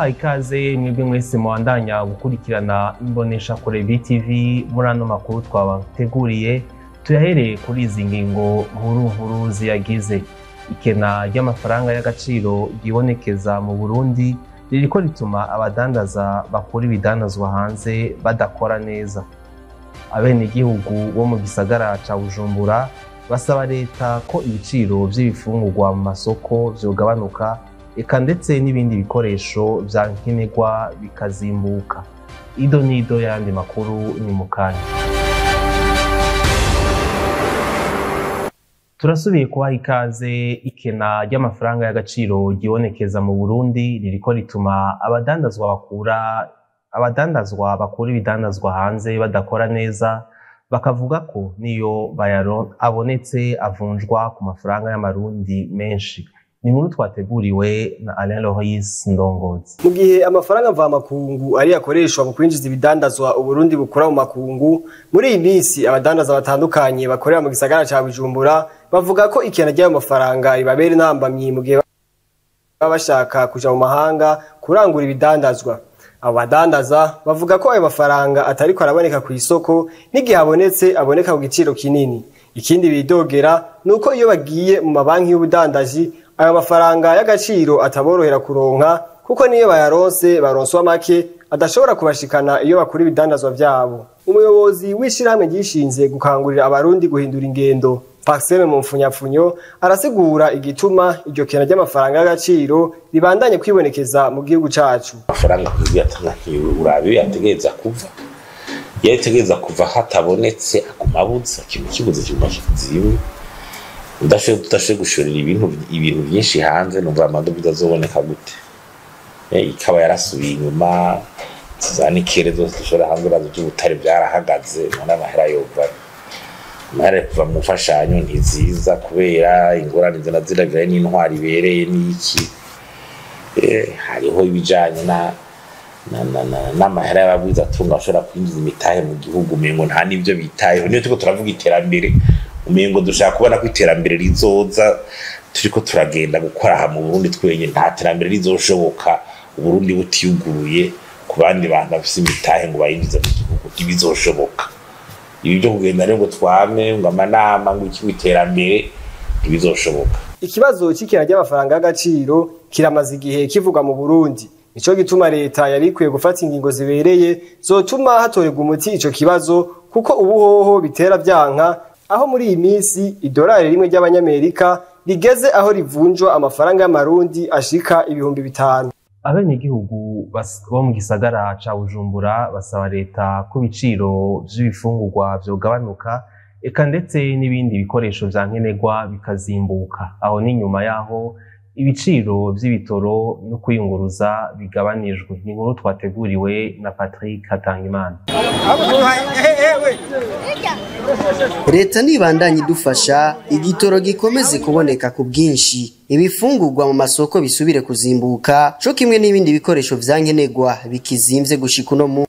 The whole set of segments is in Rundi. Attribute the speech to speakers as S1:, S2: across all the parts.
S1: Turabahaye ikaze mwebwe mwese mubandanya gukurikirana imboneshakure BTV muri ano makuru twabateguriye, tuyahereye kuri izi ngingo nkuru nkuru ziyagize. Ikena ry'amafaranga y'agaciro ryibonekeza mu Burundi ririko rituma abadandaza bakura ibidandazwa hanze badakora neza. Abenegihugu bo mu gisagara ca Bujumbura basaba leta ko ibiciro vy'ibifungurwa mu masoko vyogabanuka, eka ndetse n'ibindi bikoresho vya nkenerwa bikazimbuka. Ido n'ido y'ayandi makuru ni mu kanya. Turasubiye kubaha ikaze. Ikena ry'amafaranga y'agaciro ryibonekeza mu Burundi ririko rituma abadandazwa bakura ibidandazwa hanze badakora neza, bakavuga ko niyo abonetse avunjwa ku mafaranga y'amarundi menshi. Ni inkuru twateguriwe na Alain Loris Ndongozi.
S2: Mu gihe amafaranga mvamakungu ari akoreshwa mu kwinjiza ibidandazwa Uburundi bukura mu makungu, muri iyi minsi abadandaza batandukanye bakorera mu gisagara ca Bujumbura bavuga ko ikena ry'ayo mafaranga ribabera intambamyi mu gihe baba bashaka kuja mu mahanga kurangura ibidandazwa. Abo badandaza bavuga ko ayo mafaranga atariko araboneka ku isoko, n'igihe abonetse aboneka ku giciro kinini. Ikindi bidogera ni uko iyo bagiye mu mabanki y'ubudandaji ayo mafaranga y'agaciro ataborohera kuronka, kuko niyo bayaronse baronswa make adashobora kubashikana iyo bakura ibidandazwa vyabo. Umuyobozi w'ishirahamwe ryishinze gukangurira abarundi guhindura ingendo, Parseme mu mfunyapfunyo, arasigura igituma iryo kena ry'amafaranga y'agaciro ribandanye kwibonekeza mu gihugu cacu.
S3: Amafaranga kuyatanga, urabe iyo yategereza kuva, iyo yategereza kuva hatabonetse aguma abuza ikintu kibuze kiguma kiziwe. Udashoboye gushorera ibintu byinshi hanze, numva amadovize azoboneka gute? Ikaba yarasubiye inyuma, za nickel zose dushora hanze, urazi by'ubutare byarahagaze, none amahera yova? Amahera kuva mu mfashanyo ntiziza kubera ingorane zina zirabiraye n'intwari ibereye n'iki. Hariho ibijanye na n'amahera y'abagwizatunga bashobora kwinjiza imitahe mu gihugu, umengo nta n'ivyo bitayeho. Niyo turiko turavuga iterambere, umengo dushaka kubona ko iterambere rizoza turiko turagenda gukora aha mu Burundi twenyene. Nta terambere rizoshoboka Uburundi butiyuguruye ku bandi bantu bafise imitahe ngo bayinjize mu gihugu, ntibizoshoboka. Ibi byo kugenda rero ngo twame ngo amanama ngo iki iterambere, ntibizoshoboka.
S2: Ikibazo c'ikena ry'amafaranga y'agaciro kiramaze igihe kivugwa mu Burundi. Nico gituma leta yari ikwiye gufata ingingo zibereye zotuma hatorerwa umuti ico kibazo, kuko ubu hoho bitera vyanka, aho muri iyi minsi idolari rimwe ry'abanyamerika rigeze aho rivunjwa amafaranga y'amarundi ashika 5000.
S1: Abenegihugu bo mu gisagara ca Bujumbura basaba leta ko ibiciro vy'ibifungurwa vyogabanuka, eka ndetse n'ibindi bikoresho vya nkenerwa bikazimbuka. Aho ni nyuma yaho ibiciro vy'ibitoro no kwiyunguruza bigabanijwe. Ni inkuru twateguriwe na Patrick Hatangimana.
S4: Leta nibandanye idufasha, igitoro gikomeze kuboneka ku bwinshi, ibifungurwa mu masoko bisubire kuzimbuka co kimwe n'ibindi bikoresho vyankenerwa bikizimvye gushika uno munsi.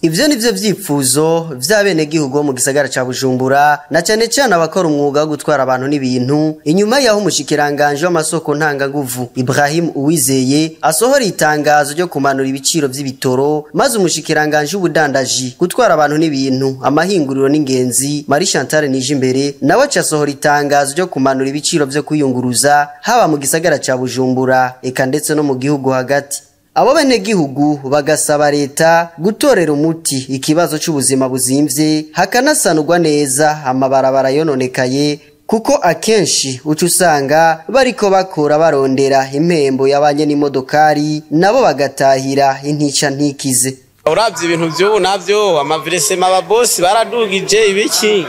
S4: Ivyo nivyo vyipfuzo vy'abenegihugu bo mu gisagara ca Bujumbura, na cane cane abakora umwuga wo gutwara abantu n'ibintu, inyuma yaho umushikiranganje w'amasoko ntanganguvu Ibrahim Uwizeye asohora itangazo ryo kumanura ibiciro vy'ibitoro, maze umushikiranganje w'ubudandaji, gutwara abantu n'ibintu, amahinguriro n'ingenzi Marie Chantal Nijimbere nawe aca asohora itangazo ryo kumanura ibiciro vyo kwiyunguruza, haba mu gisagara ca Bujumbura eka ndetse no mu gihugu hagati. Abo benegihugu bagasaba leta gutorera umuti ikibazo c'ubuzima buzimvye, hakanasanurwa neza amabarabara yononekaye, kuko akenshi uca usanga bariko bakora barondera impembo y'abanye n'imodokari, nabo bagatahira intica ntikize.
S5: Uravye ibintu vy'ubu navyo, ama versement, ababosi baradugije ibiki,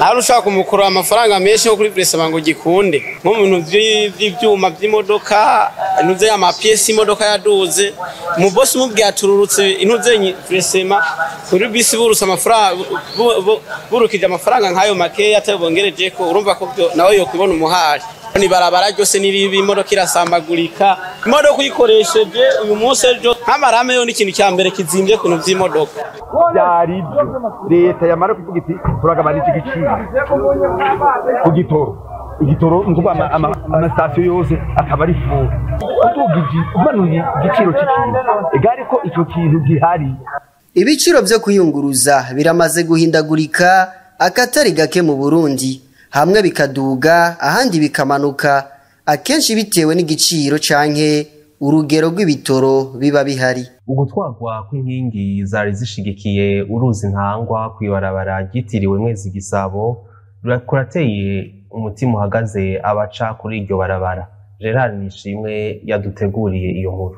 S5: nawe ushaka kumukura amafaranga menshi yo kuri versement ngo gikunde. Nko mu bintu vy'ivyuma vy'imodoka, intuze ama pièces imodoka yaduze, umubosi umubwiye atururutse intuze versement kuri bisi, buruse amafaranga, burukije amafaranga nk'ayo makeya atayo bongerejeko, urumva ko nawe yokwibona umuhari. Ni barabara ryose ni ribi, imodoka irasambagurika, imodoka uyikoresheje uyu munsi ejo nk'amarame yo ni ikintu cya mbere kizimbye ku bintu vy'imodoka.
S6: Byari byo leta yamara kuvuga iti turagabanije igiciro ku gitoro. Igitoro nkuko amasitasiyo yose akaba ari full. Udugije, umanuye igiciro cy'ikintu, egare ko ico kintu gihari.
S4: Ibiciro vyo kuyunguruza biramaze guhindagurika akatari gake mu Burundi, hamwe bikaduga ahandi bikamanuka, akenshi bitewe n'igiciro canke urugero rw'ibitoro biba bihari.
S1: Ugutwarwa kw'inkingi zari zishigikiye uruzi Ntahangwa kw'ibarabara ryitiriwe Mwezi Gisabo kurateye umutima uhagaze abaca kuri iryo barabara. Gerard Nishimwe yaduteguriye iyo nkuru.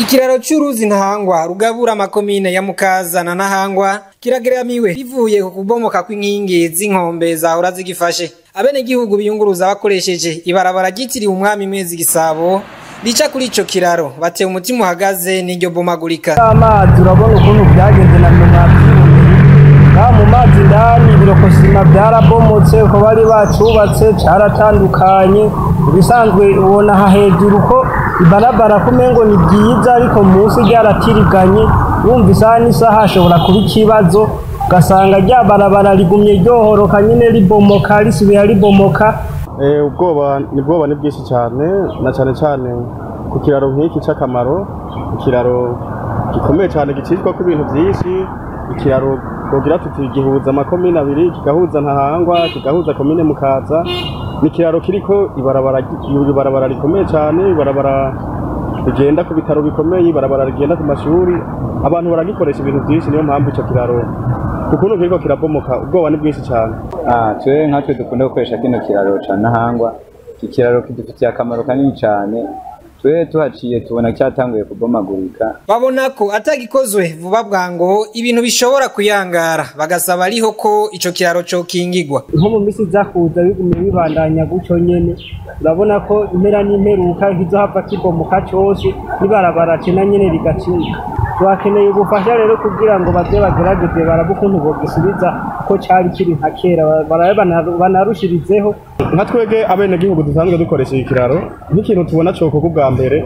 S7: Ikiraro c'uruzi Ntahangwa rugabura amakomine ya Mukaza na Ntahangwa kirageramiwe bivuye ku kubomoka kw'inkingi z'inkombe zahora zigifashe. Abenegihugu biyunguruza bakoresheje ibarabara ryitiriwe Umwami Mwezi Gisabo rica kuri ico kiraro batewe umutima uhagaze n'iryo bomagurika.
S8: Amazi urabona ukuntu byagenze na mwabyiboneye, ngaha mu mazi indani ibirokosima byarabomotse, uko bari bacubatse caratandukanye. Ibisanzwe ubona aha hejuru ko ibarabara kumengo ni ryiza, ariko munsi ryaratiriganye, wumva isaha n'isaha hashobora kuba ikibazo, ugasanga rya barabara rigumye ryohoroka nyine ribomoka risubira ribomoka.
S9: Ubwoba ni bwoba ni bwinshi cyane, na cyane cyane ku kiraro nk'iki c'akamaro, ikiraro gikomeye cyane gicishwa ko ibintu byinshi, ikiraro twogira tuti gihuza amakomine abiri, kigahuza Ntahangwa, kigahuza komine Mukaza. Ni ikiraro kiriko ibarabara rikomeye cyane, ibarabara rigenda ku bitaro bikomeye, ibarabara rigenda ku mashuri, abantu baragikoresha ibintu byinshi. Niyo mpamvu ico kiraro ukuntu kiriko kirabomoka ubwoba ni bwinshi cyane.
S10: Twe nkatwe dukunda gukoresha kino kiraro ca Ntahangwa, iki kiraro kidufitiye akamaro kanini cyane. Twe tuhaciye tubona cyatanguye kubomagurika.
S7: Babona ko atagikozwe vuba bwango ibintu bishobora kuyangara, bagasaba ariho ko ico kiraro co kingigwa.
S8: Nko mu misi iza kuza bigumye bibandanya gutyo nyene, urabona ko impera n'imperuka kizohava kibomoka cose, n'ibarabara cena nyene rigacika. Turakeneye ubufasha rero kugira ngo baze bagerageze barabe ukuntu bogisubiza ko cari kiri nka kera, barabe banarushirizeho.
S9: Nka twebwe abenegihugu dusanzwe dukoresha iki kiraro, nk'ikintu tubona cokorwa ubwa mbere,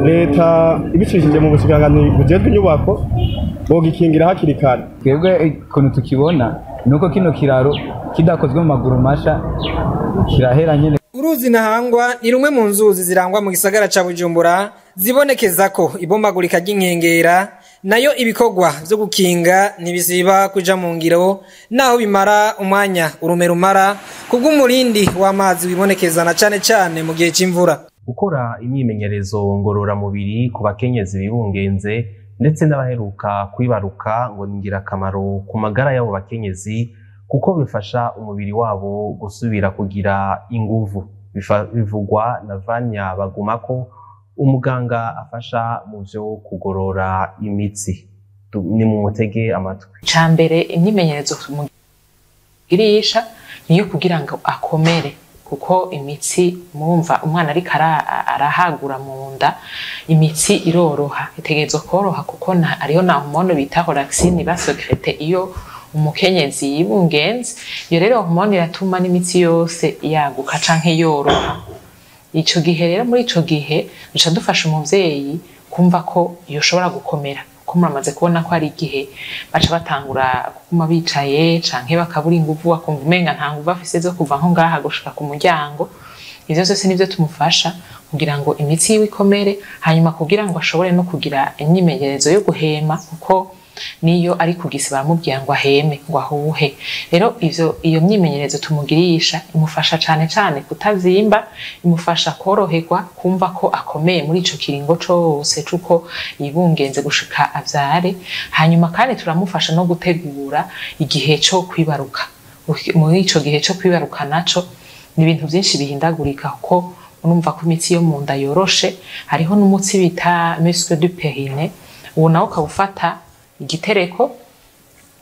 S9: leta ibicishije mu bushikiranganji bujejwe inyubako bogikingira hakiri kare.
S10: Twebwe ukuntu tukibona nuko kino kiraro kidakozwe mu maguru masha kirahera nyene.
S7: Uruzi Ntahangwa ni rumwe mu nzuzi zirangwa mu gisagara ca Bujumbura zibonekeza ko ibomagurika ry'inkengera, nayo ibikorwa vyo gukinga ntibisiba kuja mu ngiro naho bimara umwanya urume rumara kubw'umurindi w'amazi wibonekeza na cane cane mu gihe c'imvura.
S1: Gukora imyimenyerezo ngororamubiri ku bakenyezi bibungenze ndetse n'abaheruka kwibaruka ngo ni ingirakamaro ku magara y'abo bakenyezi, kuko bifasha umubiri wabo gusubira kugira inguvu. Bivugwa na Vanya Bagumako, umuganga afasha mu vyo kugorora imitsi. Ni mu mutege amatwi.
S11: Icambere imyimenyerezo tumugirisha niyo kugira ngo akomere, kuko imitsi murumva umwana ariko arahagura mu nda, imitsi iroroha, itegerezwa koroha, kuko hariho na hormone bita relaxine basekrete iyo umukenyezi yibungenze. Iyo rero hormone iratuma n'imitsi yose yaguka canke yoroha. Ico gihe rero muri ico gihe duca dufasha umuvyeyi kumva ko yoshobora gukomera, kuko muramaze kubona ko hari igihe baca batangura kuguma bicaye canke bakabura inguvu, bakumva umenga nta nguvu afise zo kuva nko ngaha gushika ku muryango. Ivyo vyose nivyo tumufasha kugira ngo imitsi yiwe ikomere, hanyuma kugira ngo ashobore no kugira imyimenyerezo yo guhema, kuko niyo ari kugisi baramubwira ngo aheme, ngo ahuhe. Rero iyo myimenyerezo tumugirisha imufasha cane cane kutavyimba, imufasha koroherwa, kumva ko akomeye muri ico kiringo cose cuko yibungenze gushika avyare. Hanyuma kandi turamufasha no gutegura igihe co kwibaruka. Muri ico gihe co kwibaruka naco ni ibintu vyinshi bihindagurika, kuko urumva ko imitsi yo mu nda yoroshe. Hariho n'umutsi bita muscle du périnée, uwo nawo ukawufata igitereko,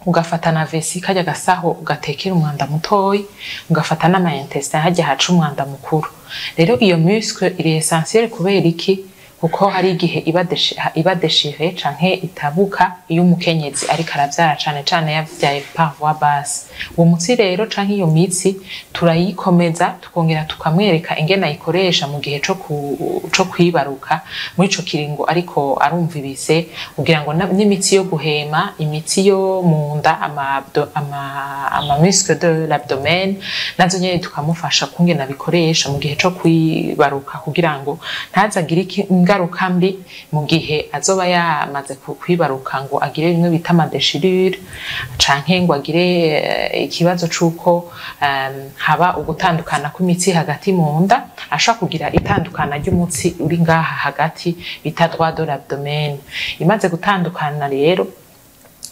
S11: ugafata na vesi kajya gasaho ugatekera umwanda mutoyi, ugafata n'ama intestin hajya haca umwanda mukuru. Rero iyo muscle iri essentielle kubera iki? Kuko hari igihe iba déchirée canke itabuka iyo umukenyezi ariko aravyara, cane cane yavyaye par voie basse. Uwo mutsi rero canke iyo mitsi turayikomeza, tukongera tukamwereka ingene ayikoresha mu gihe co kwibaruka, muri ico kiringo ariko arumva ibise, kugira ngo n'imitsi yo guhema, imitsi yo mu nda, ama muscle de l'abdomen, nazo nyene tukamufasha kungene abikoresha mu gihe co kwibaruka, kugira ngo ntazagire ingaruka mbi mu gihe azoba yamaze kwibaruka, ngo agire bimwe bita ama déchirures, canke ngo agire ikibazo c'uko haba ugutandukana kw'imitsi hagati mu nda. Ashobora kugira itandukana ry'umutsi uri ngaha hagati bita droit de l'abdomen. Imaze gutandukana rero,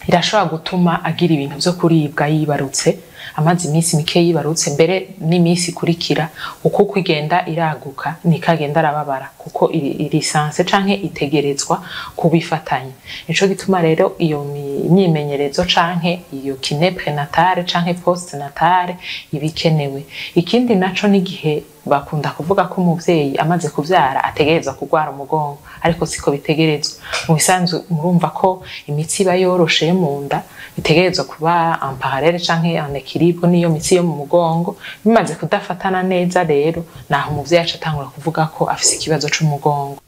S11: irashobora gutuma agira ibintu vyo kuribwa yibarutse, amaze iminsi mike yibarutse, mbere n'iminsi ikurikira. Uko kwigenda iraguka niko agenda arababara, kuko iri censée canke itegerezwa kubifatanya. Nico gituma rero iyo myimenyerezo canke iyo kiné prénatale canke postnatale iba ikenewe. Ikindi naco, n'igihe bakunda kuvuga ko umuvyeyi amaze kuvyara ategerezwa kurwara umugongo, ariko siko bitegerezwa. Mu bisanzwe murumva ko imitsi iba yoroshe yo mu nda bitegerezwa kuba en parallèle canke en équilibre n'iyo mitsi yo mu mugongo. Bimaze kudafatana neza rero, naho umuvyeyi aca atangura kuvuga ko afise ikibazo c'umugongo.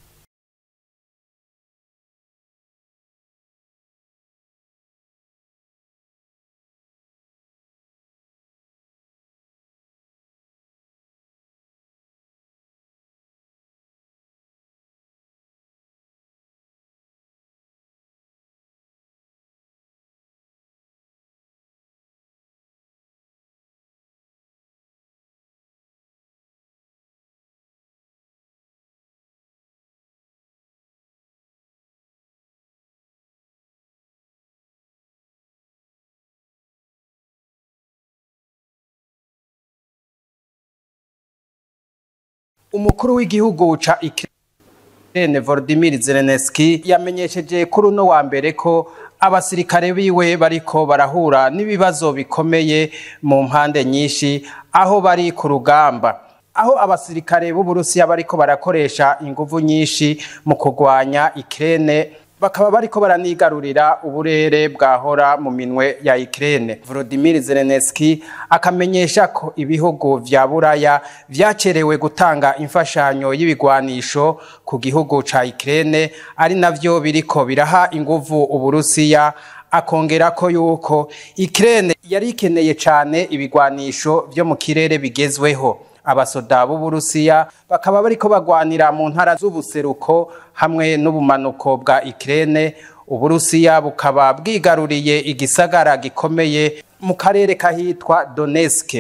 S12: Umukuru w'igihugu ca Ukraine, Volodymyr Zelensky, yamenyesheje kuri uno wa mbere ko abasirikare biwe bariko barahura n'ibibazo bikomeye mu mpande nyinshi aho bari ku rugamba, aho abasirikare b'Uburusiya bariko barakoresha inguvu nyinshi mu kurwanya Ukraine, bakaba bariko baranigarurira uburere bwahora mu minwe ya Ukraine. Volodymyr Zelensky akamenyesha ko ibihugu vya Buraya vyacerewe gutanga imfashanyo y'ibigwanisho ku gihugu ca Ukraine, ari navyo biriko biraha inguvu Uburusiya. Akongera ko yuko Ukraine yari ikeneye cane ibigwanisho vyo mu kirere bigezweho. Abasoda b'Uburusiya bakaba bariko bagwanira mu ntara z'ubuseruko hamwe n'ubumanuko bwa Ukraine. Uburusiya bukaba bwigaruriye igisagara gikomeye mu karere kahitwa Donetsk,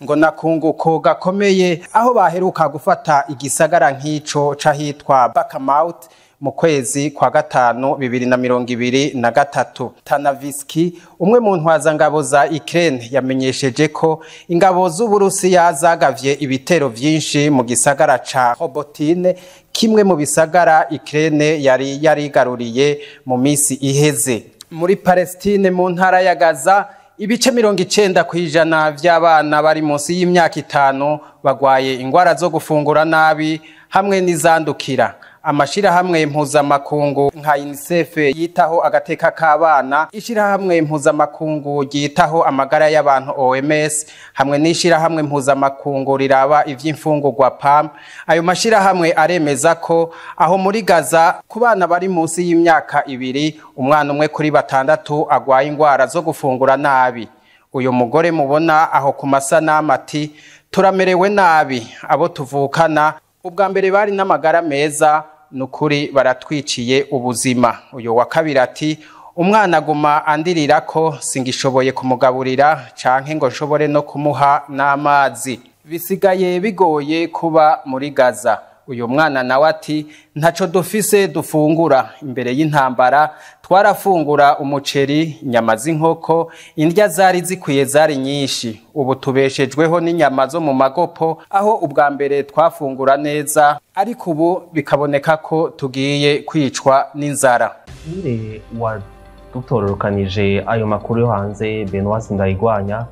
S12: ngo nakunguko gakomeye, aho baheruka gufata igisagara nk'ico c'ahitwa Bakhmut mu kwezi kwa gatanu 2023. Tanaviski, umwe mu ntwazangabo za Ukraine, yamenyesheje ko ingabo z'Uburusiya zagavye ibitero vyinshi mu gisagara ca Robotine, kimwe mu bisagara Ukraine yari yarigaruriye mu misi iheze. Muri Palestine, mu ntara ya Gaza, ibice 90% vy'abana bari munsi y'imyaka 5 bagwaye ingwara zo gufungura nabi hamwe n'izandukira. Amashirahamwe mpuzamakungu nka UNICEF yitaho agateka k'abana, ishirahamwe mpuzamakungu ryitaho amagara y'abantu OMS, hamwe n'ishirahamwe mpuzamakungu riraba ivy'imfungurwa PAM, ayo mashirahamwe aremeza ko aho muri Gaza, ku bana bari munsi y'imyaka 2, umwana umwe kuri batandatu agwaye ingwara zo gufungura nabi. Uyu mugore mubona aho ku masanamu ati: "Turamerewe nabi, abo tuvukana ubwa mbere bari n'amagara meza, nukuri baratwiciye ubuzima." Uyu wa kabiri ati: "Umwana aguma andirira ko singishoboye kumugaburira canke ngo nshobore no kumuha n'amazi, bisigaye bigoye kuba muri Gaza." Uyu mwana nawe ati: "Ntaco dufise dufungura. Imbere y'intambara twarafungura umuceri, inyama z'inkoko, indya zari zikwiye, zari nyinshi. Ubu tubeshejweho n'inyama zo mu magopo, aho ubwa mbere twafungura neza, ariko ubu bikaboneka ko tugiye kwicwa n'inzara."
S1: Nyine wadutororokanije ayo makuru yo hanze, Benoit Ndayigwanya.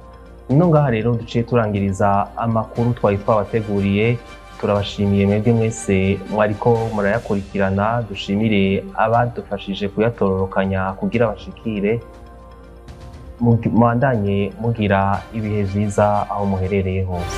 S1: Nino ngaha rero duciye turangiriza amakuru twari twabateguriye. Turabashimiye mwebwe mwese mwariko murayakurikirana. Dushimire abadufashije kuyatororokanya kugira bashikire. Mubandanye mugira ibihe vyiza aho muherereye hose.